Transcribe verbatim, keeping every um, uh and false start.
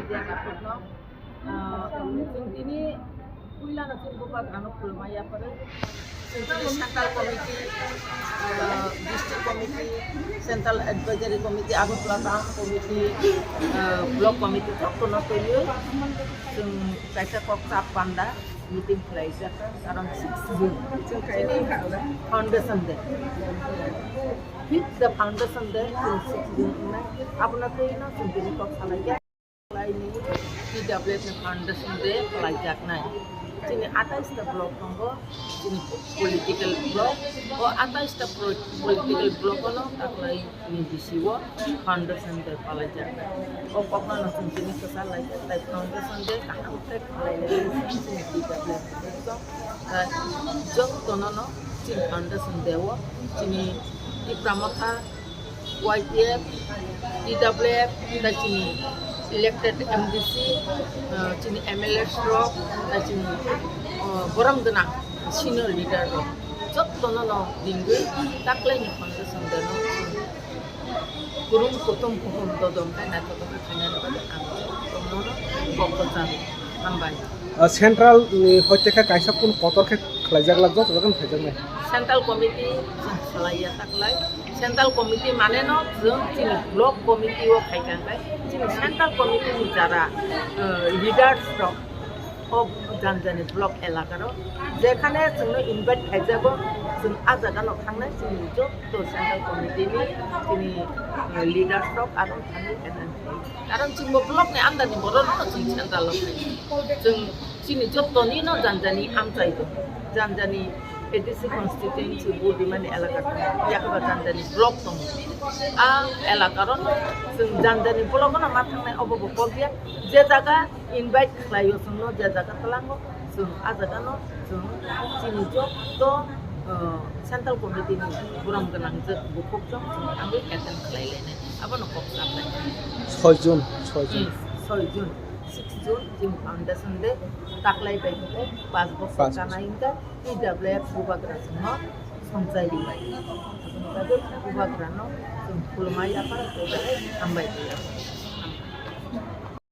Yakarpukno, ah, chwng tini puilano chwng bubagrano khulumai yapharo. Chwng tini central committee, ah, district committee, central advisory committee, Agartala town committee, ah, block committee jotono twiwi chwng kaisa kok chap panda meeting khlaijak, karon six June chini foundation day. Fifth the foundation day, chwng six June wngnai. Abono twino chwng tini kok salaijak. Laini T W F ni foundation day khlaijaknai. Chini atais ta block tongo, chini political block. O atais ta pro-, political block ono taklai ni bisi o foundation day palaijak. O kokno no chwng tini kwchar laijak, tai foundation day kaham khe khlai lai chini T W F ni. Tai jotono no chini foundation day o chini Tipra Motha, Y T F, T W F, tai chini elected M D C, uh, chini M L A rok, tai chini, uh, borom gwnang senior leader rok, jotono no ringwi taklai ni foundation day no kurum kutum kuhum dodom khai naithotok khe khainani bagwi ang jotono no kok kwcharo. Hambai. Ah, central ni hoite khe kaisa kun kotor khe khlaijak lak joto joto khe phaijaknai. Central committee chwng salai ya taklai. Central committee mane no chwng chini block committee o khai kha, hwnkhe chini central committee ni jara, uh, leaders rok o jani jani block elaka rok jekhane chwngno invite khaijago, chwng a jaga no thangnai, chini joto central committee ni chini, uh, leaders rok aro thangwi attend khai. Karon chwngbo block ni under ni borok no chwng central o khai. Chwng chini joto ni no jani jani amchai do. Jani jani A D C constituency bo bimani elaka tongo. Yakaba jani jani block tongo. A elaka ro chwng jani jani block no ma thangnai obo bo kok ya. Je jaga invite khlai o chwngno, je jaga twlango chwng a jaga no chwng chini joto, uh, central committee ni borom gwnang jwk bukhuk chwng thangwi attend khlai lainai. Abono kok sa khlai. Soi June, soi June. Hmm, soi June, six June, chini foundation day, taklai bai hwnkhe, pas bosor Pas kanai hwnkhe, T W F bubagra chwngno songchai rwbai. Aboni bagwi bubagrano chwng khulumai yaphar, hambai.